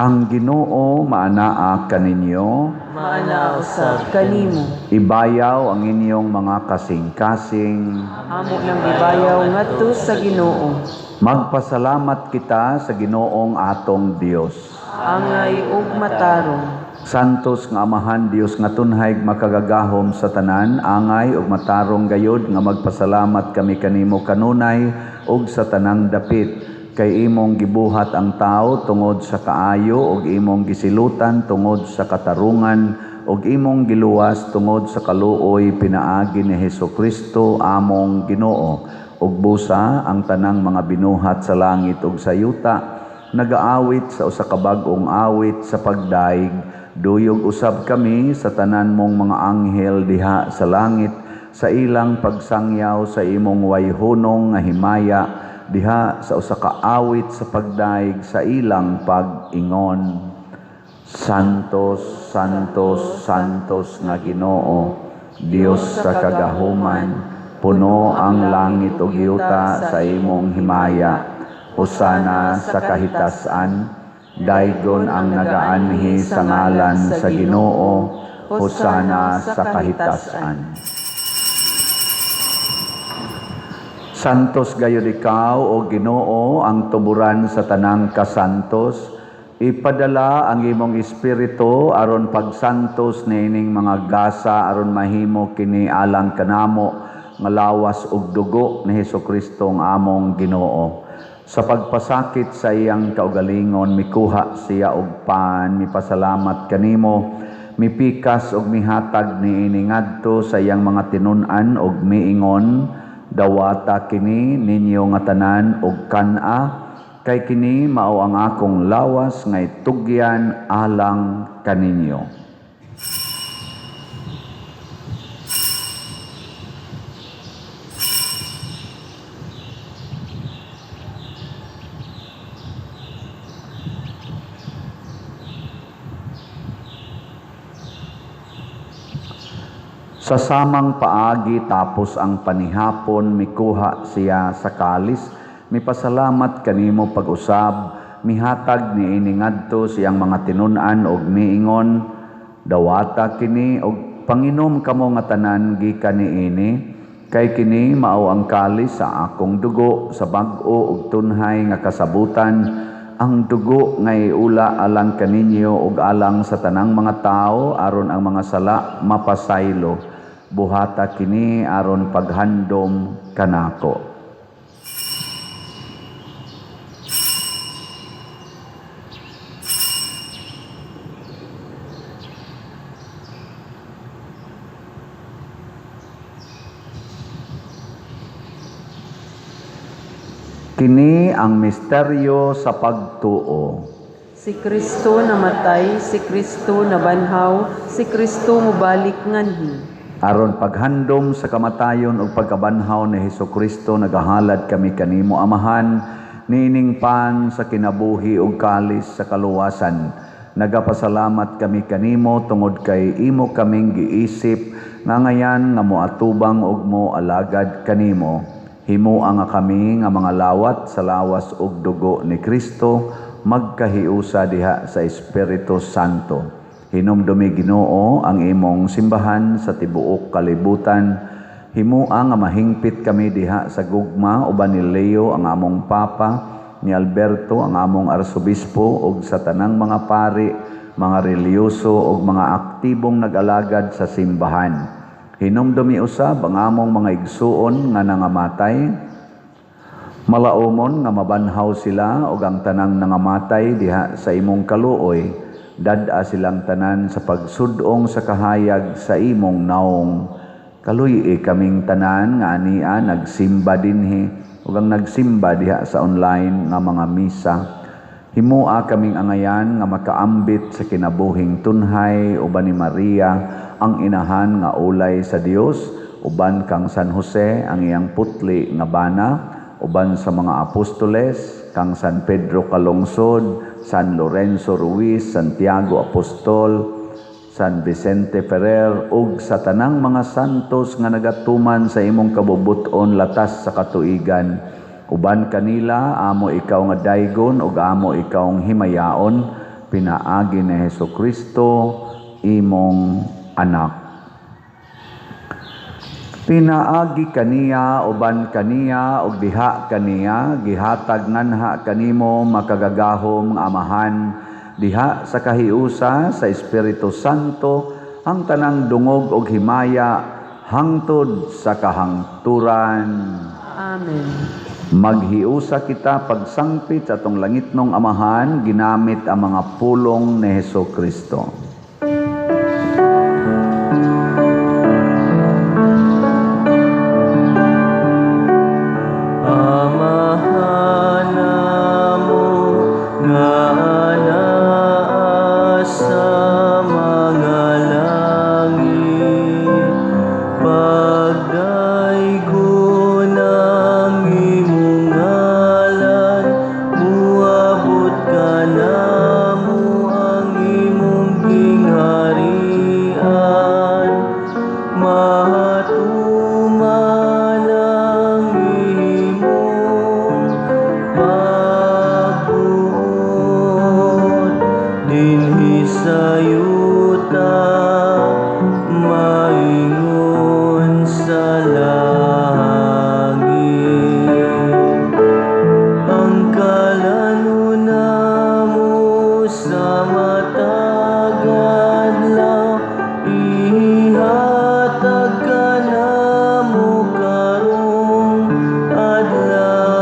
Ang Ginoo maanaa kaninyo. Maanaa usab kanimo. Ibayaw ang inyong mga kasing-kasing. Amo nang gibayaw ngadto sa Ginoo. Magpasalamat kita sa Ginoong atong Dios. Angay ug matarong. Santos nga Amahan, Dios nga tunhay makagagahom sa tanan, angay ug matarong gayod nga magpasalamat kami kanimo kanunay ug sa tanang dapit, kay imong gibuhat ang tao tungod sa kaayo ug imong gisilutan tungod sa katarungan ug imong giluwas tungod sa kaluoy pinaagi ni Hesukristo among Ginoo. Ug busa ang tanang mga binuhat sa langit ug sa yuta nagaawit sa usa ka bag-ong awit sa pagdaig. Duyog usab kami sa tanan mong mga anghel diha sa langit sa ilang pagsangyaw sa imong wayhunong nga himaya diha sa usa ka awit sa pagdaig sa ilang pag-ingon. Santos, Santos, Santos nga Ginoo, Dios sa kagahuman, puno ang langit ug yuta sa imong himaya. Hosana sa kahitasan, daygon ang nagaanhi sa ngalan sa Ginoo. Hosana sa kahitasan. Santos gayud ikaw, o Ginoo, ang tuburan sa tanang kasantos. Ipadala ang imong espiritu aron pagsantos niining mga gasa aron mahimo kini alang kanamo nga lawas ug dugo ni Hesukristo ang among Ginoo. Sa pagpasakit sa iyang kaugalingon, mikuha siya og pan, mipasalamat kanimo, mipikas og mihatag niini ngadto sa iyang mga tinun-an og miingon, dawata kini ninyo nga tanan og kan-a, kay kini mao ang akong lawas nga itugyan alang kaninyo. Sa samang paagi tapos ang panihapon, mikuha siya sa kalis, mipasalamat kanimo pag-usab, mihatag niini ngadto siyang mga tinun-an og miingon, dawata kini og panginom kamo nga tanan gikan niini, kay kini mao ang kalis sa akong dugo sa bag-o ug tunhay nga kasabutan, ang dugo nga iula alang kaninyo ug alang sa tanang mga tawo aron ang mga sala mapasaylo. Buhata kini aron paghandom kanako. Kini ang misteryo sa pagtuo. Si Kristo namatay, si Kristo nabanhaw, si Kristo mobalik nganhi. Aron paghandom sa kamatayon ug pagkabanhaw ni Hesukristo, nagahalad kami kanimo Amahan, niining pan sa kinabuhi ug kalis sa kaluwasan. Nagapasalamat kami kanimo tungod kay imo kaming giisip nga ngayan nga moatubang ug moalagad kanimo. Himoa nga kami nga mga lawat sa lawas ug dugo ni Kristo, magkahiusa diha sa Espiritu Santo. Hinumdumi Ginoo ang imong simbahan sa tibuok kalibutan. Himoa nga mahingpit kami diha sa gugma uban ni Leo ang among Papa, ni Alberto ang among Arsobispo ug sa tanang mga pari, mga relihiyoso ug mga aktibong nag-alagad sa simbahan. Hinumdumi usab ang among mga igsuon nga nangamatay, malaumon nga mabanhaw sila ug ang tanang nangamatay diha sa imong kaluoy. Dad-a silang tanan sa pagsudong sa kahayag sa imong naong. Kaluy-i kaming tanan nga ania nagsimba dinhi ug ang nagsimba diha sa online nga mga misa. Himua kaming angayan nga makaambit sa kinabuhing tunhay uban ni Maria ang inahan nga ulay sa Dios, uban kang San Jose ang iyang putli nga bana, uban sa mga apostoles kang San Pedro Calungsod, San Lorenzo Ruiz, Santiago Apostol, San Vicente Ferrer ug sa tanang mga santos nga nagatuman sa imong kabubut-on latas sa katuigan. Uban kanila amo ikaw nga daygon ug amo ikaw himayaon, pinaagi ni Hesukristo imong anak. Pinaagi kaniya, uban kaniya ug diha kaniya, gihatag nganha kanimo makagagahom nga Amahan diha sa kahiusa sa Espiritu Santo ang tanang dungog ug himaya hangtod sa kahangturan. Amen. Maghiusa kita pagsangpit sa atong langitnong Amahan ginamit ang mga pulong ni Hesukristo. Amahan namo nga anaa sa mga langit, pagdaygon ang imong ngalan, muabot kanamo ang imong gingharian, mahatuman ang imong pagbuot dinhi sa yuta maingon sa langit. Ang kalan-on namo sa matag adlaw ihatag kanamo karong adlaw.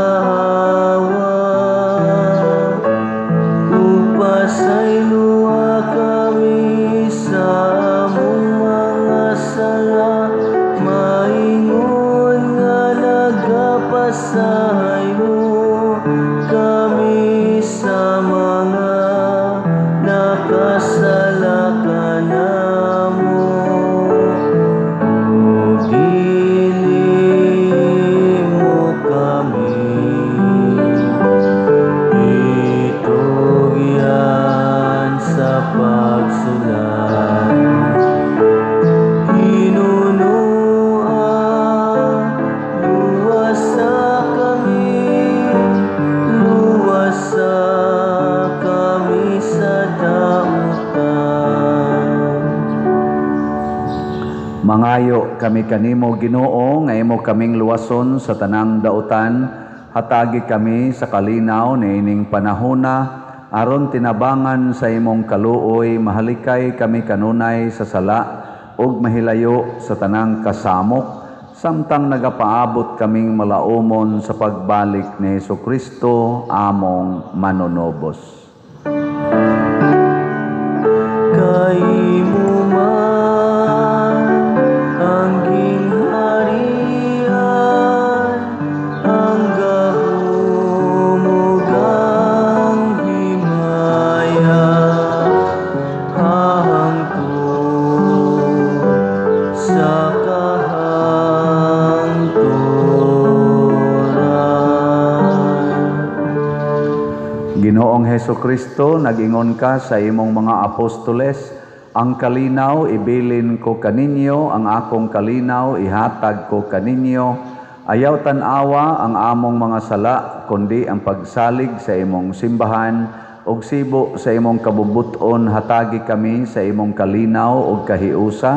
Ug pasayloa kami sa among mga sala, maingon nga nagapasaylo kami sa mga nakasala kanamo. Ug dili mo kami itugyan sa pagsulay. Hinunoa, luwasa kami, luwasa kami sa dautan. Mangayo kami kanimo, Ginoo, nga imo kaming luwason sa tanang dautan. Hatagi kami sa kalinaw niining panahona aron tinabangan sa imong kaluoy mahalikay kami kanunay sa sala ug mahilayo sa tanang kasamok, samtang nagapaabot kaming malaumon sa pagbalik ni Hesukristo among manunobos. Kay imo man ang gingharian, ang gahom ug ang himaya, hangtod sa kahangturan. Ginoong Hesukristo, nag-ingon ka sa imong mga apostoles, "Ang kalinaw ibilin ko kaninyo, ang akong kalinaw ihatag ko kaninyo. Ayaw tan-awa ang among mga sala, kundi ang pagsalig sa imong simbahan, ug sibo sa imong kabubut-on hatagi kami sa imong kalinaw ug kahiusa,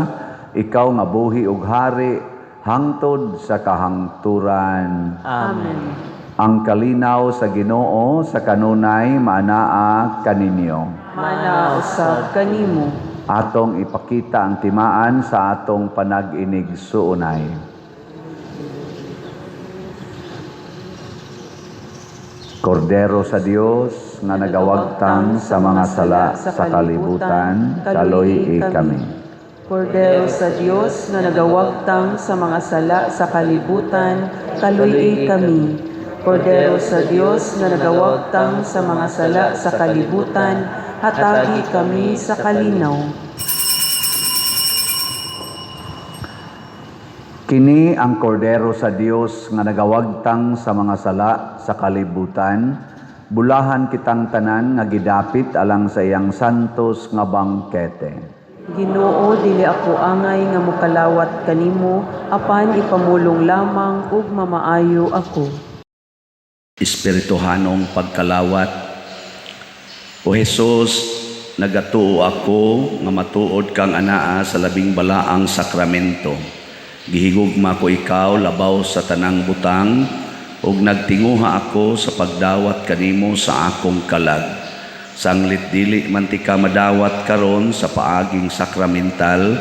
ikaw nga buhi ug hari hangtod sa kahangturan." Amen. Ang kalinaw sa Ginoo sa kanunay maanaa kaninyo. Maanaa usab kanimo. Atong ipakita ang timaan sa atong panag-inigsuonay. Kordero sa Dios nga nagawagtang sa mga sala sa kalibutan, kaloy kami. Kordero sa Dios nga nagawagtang sa mga sala sa kalibutan, kaluy kami. Kordero sa Dios nga nagawagtang sa mga sala sa kalibutan, hatagi kami sa kalinaw. Kini ang kordero sa Dios nga nagawagtang sa mga sala sa kalibutan, bulahan kitang tanan nga gidapit alang sa iyang santos nga bangkete. Ginoo, dili ako angay nga mokalawat kanimo, apan ipamulong lamang ug mamaayo ako. Espirituhanong pagkalawat. O Hesus, nagatuo ako nga matuod kang anaa sa labing balaang sakramento. Gihigugma ko ikaw labaw sa tanang butang ug nagtinguha ako sa pagdawat kanimo sa akong kalag. Sanglit dili man ti ka madawat karon sa paaging sakramental,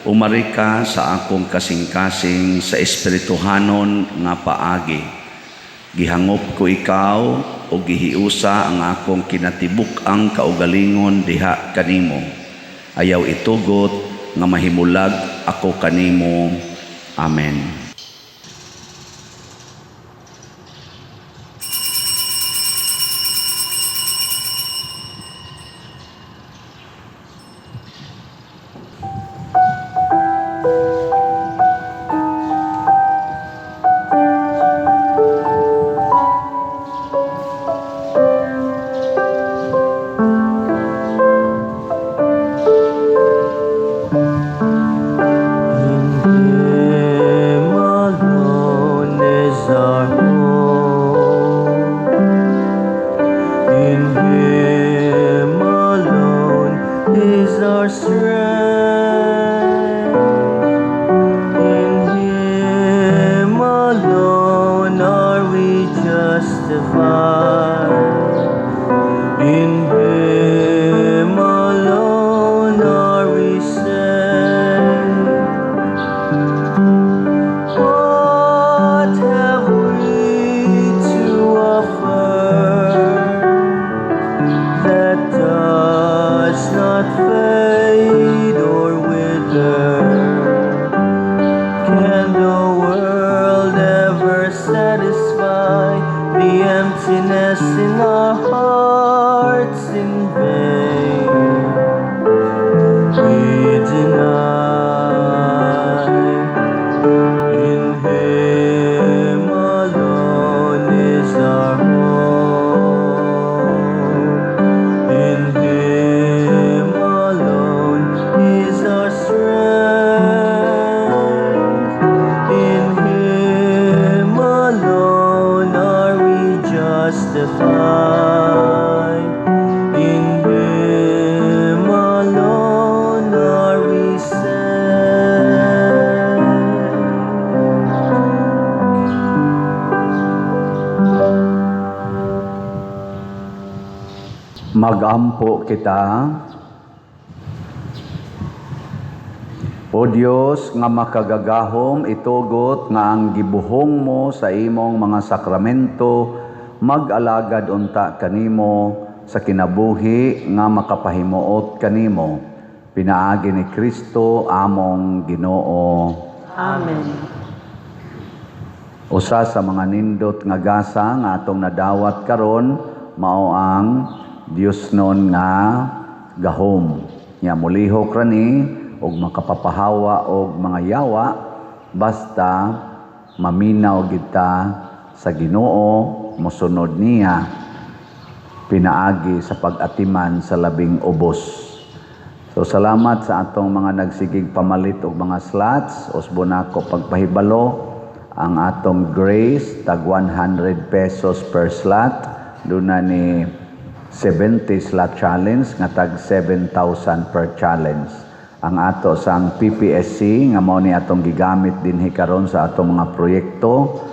umari ka sa akong kasing-kasing sa espirituhanon nga paagi. Gihangop ko ikaw o gihiusa ang akong kinatibuk-ang kaugalingon diha kanimo. Ayaw itugot nga mahimulag ako kanimo. Amen. In Him alone is our hope. In Him alone is our strength. In Him alone are we justified. In Him alone are we saved. What have we to offer that does not fade or wither? Can the world ever satisfy the emptiness in our hearts in vain? We deny. In Him alone is our hope. In Him alone is our strength. In Him alone are we justified. In Him alone are we saved. Magampo kita. O Dios nga makagagahom, itugot nga ang gibuhong mo sa imong mga sakramento mag-alagad unta kanimo sa kinabuhi nga makapahimuot kanimo pinaagi ni Kristo among Ginoo. Amen. Usa sa mga nindot nga gasa nga atong nadawat karon mao ang Dios nun nga gahom. Nya mulihok ra ni og makapapahawa og mga yawa basta maminaw kita sa Ginoo, mosunod niya pinaagi sa pag-atiman sa labing ubos. So salamat sa atong mga nagsigig pamalit og mga slots. Usbo nako pagpahibalo ang atong grace tag 100 pesos per slot. Duna ni 70 slot challenge nga tag 7,000 per challenge. Ang ato sang PPSC nga mao ni atong gigamit dinhi karon sa atong mga proyekto,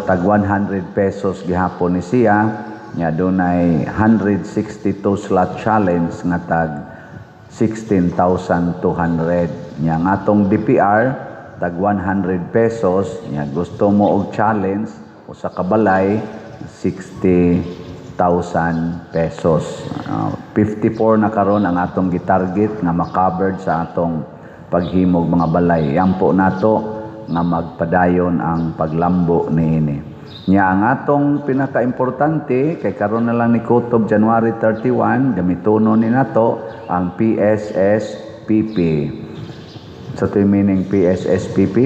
tag 100 pesos gihapon ni siya. Nya dunay 162 slot challenge nga tag 16,200. Nya ang atong DPR tag 100 pesos. Nya gusto mo og challenge usa ka balay 60,000. pesos. 54 na karon ang atong gitarget nga makovered sa atong paghimog mga balay. Iampo nato nga magpadayon ang paglambo niini. Nya ang atong pinakaimportante kay karon na lang ni kutob January 31, gamitonon ni nato ang PSSPP. Sa ito'y meaning PSSPP?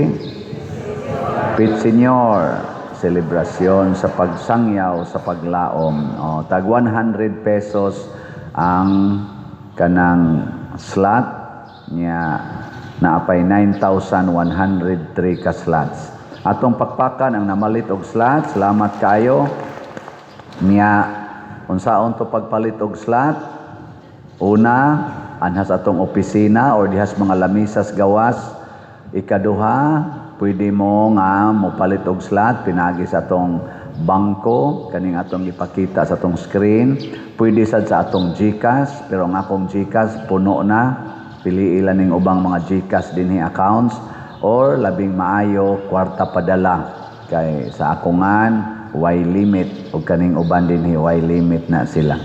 Pit Señor, selebrasyon sa pagsangyaw sa paglaom. O, tag 100 pesos ang kanang slot niya, naapay 9,103 ka slots. Atong pakpakan ang namalit og slot, salamat kayo. Niya unsaon to pagpalit og slot? Una, anhas atong opisina or dihas mga lamisas gawas. Ikaduha, pwede mo nga mopalit og slot pinagi sa atong bangko kaning atong ipakita sa atong screen. Pwede sad sa atong GCash, pero ang akong GCash puno na. Pili ila ning ubang mga GCash dinhi accounts or labing maayo kwarta padala kay sa akongan way limit ug kaning uban dinhi way limit na sila.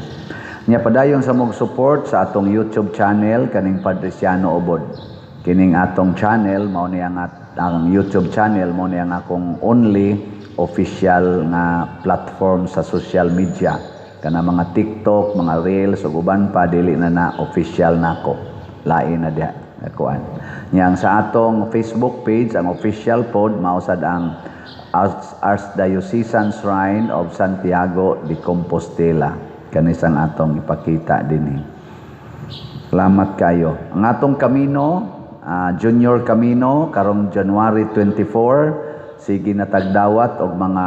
Nya padayon sa mog support sa atong YouTube channel kaning Padriciano Ubod. Kining atong channel mao ni ang YouTube channel mao ni ang akong only official nga platform sa social media. Kana mga TikTok, mga Reels ug uban pa, dili na na official nako. Lain na diha kuan. Nya ang sa atong Facebook page, ang official pod mao sad ang Archdiocesan Shrine of Santiago de Compostela. Kanisang atong ipakita dinhi. Salamat kayo. Ang atong Camino, Junior Camino, karong January 24, sige na tagdawat og mga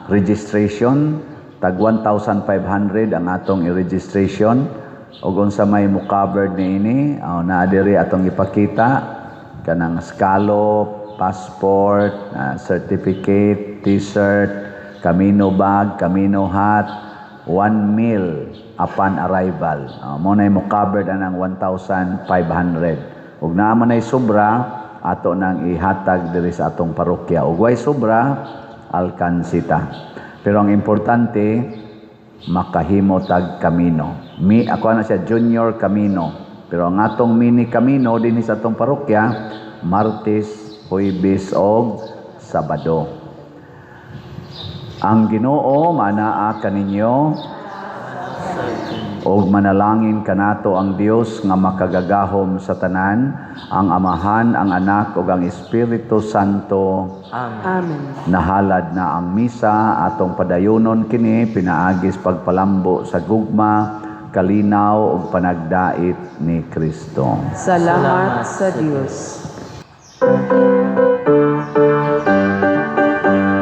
registration, tag 1,500 ang atong i-registration ug unsa may mo-covered niini, oh, naa diri atong ipakita kanang scallop, passport, certificate, T-shirt, Camino bag, Camino hat, one meal upon arrival. Mo na mo covered anang 1,500. Ug naa man ay sobra, ato nang ihatag diri sa atong parokya. Ug way sobra, alkansita. Pero ang importante, makahimo tag Camino. Mi ako na siya Junior Camino. Pero ang atong mini Camino dinhi sa atong parokya, Martes, Huwebes og Sabado. Ang Ginoo manaa kaninyo og manalangin kanato ang Dios nga makagagahom sa tanan, ang Amahan, ang Anak ug ang Espiritu Santo. Amen. Amen. Nahalad na ang misa, atong padayonon kini pinaagis pagpalambo sa gugma, kalinaw ug panagdait ni Kristo. Salamat sa Dios.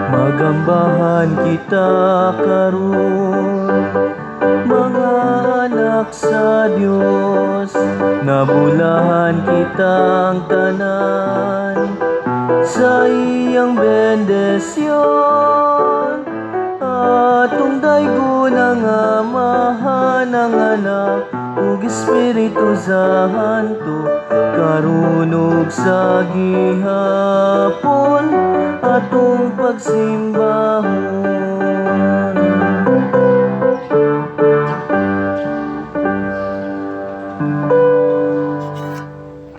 Magambahan kita karon, mga anak sa Dios, nabulahan kitang tanan sa iyang bendisyon. Atong daygon ang Amahan, ang Anak ug Espiritu Santo, karon ug sa gihapon atong pagsimbahon.